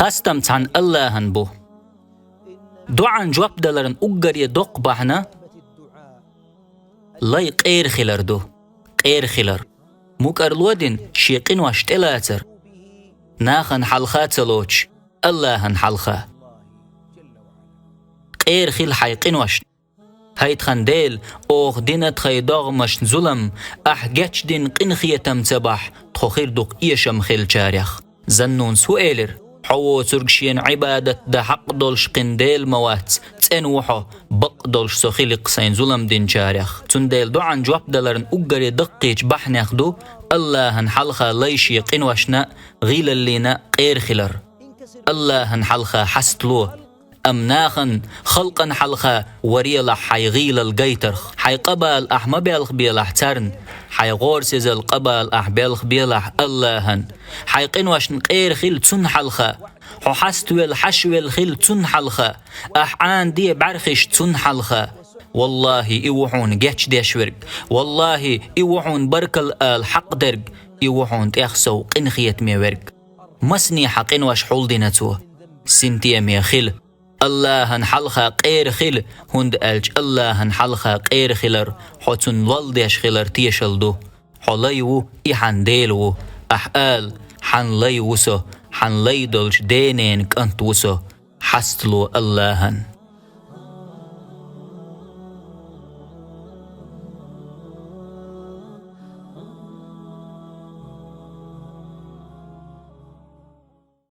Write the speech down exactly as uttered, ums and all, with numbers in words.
Къастам цхьан Аллахьан бу. ДоӀан жоп даларна уггаре доккха бахьана лай къера хилар ду. Къера хилар. Мукъарло дина шен къинош тӀелацар. Нахана хьалха ца лоцуш, Аллахьана хьалха. Къера хила хьайн къиношна. ХӀай тхан Дела, оха дина тхайн догӀмашна зулам, ахь гечдина къинхетам ца бахь, тхо хир ду-кх эшам хиллачарех. Заннунас хӀу элира: хьо воцург шена Ӏибадат дан хьакъ долуш кхин Дела ма вац, цӀена ву хьо, бакъ долуш со хили-кх сайн зулам динчарех. Цундела доӀан жоп даларна уггаре даккхийчу бахьанех ду Аллахьана хьалха лай шен къиношна а, гӀийлаллина а къера хилар. Аллахьана хьалха хьастало. Амма нахана, халкъана хьалха варелахь хьайн гӀийлалла гайтарх. Хьайн къа-бала ахь ма белхабелахь царна, хьайн гӀорасизалла къа-бала ахь белхабелахь Аллахьана. Хьайн къиношна къера хила Цунна хьалха. Хьо хьаставелла, хьашвелла хила Цунна хьалха. Ахь Ӏанаде бӀаьрхиш Цунна хьалха. Валлахьи, и ву хьуна гечдеш верг. Валлахьи, и ву хьуна баркалла ала хьакъ дерг. И ву хьуна тӀех сов къинхетаме верг. Масане хьан къинош хьулдина Цо. Синтеме хила. Аллахьана хьалха къера хила, хӀунда аьлча Аллахьана хьалха къера хилар хьо Цунна лолла деш хилар тешалла ду. Хьо лай ву, и хьан Дела ву. Ахь ала: хьан лай ву со, хьан лай долчу денан кӀант ву со. Хьастало Аллахьана.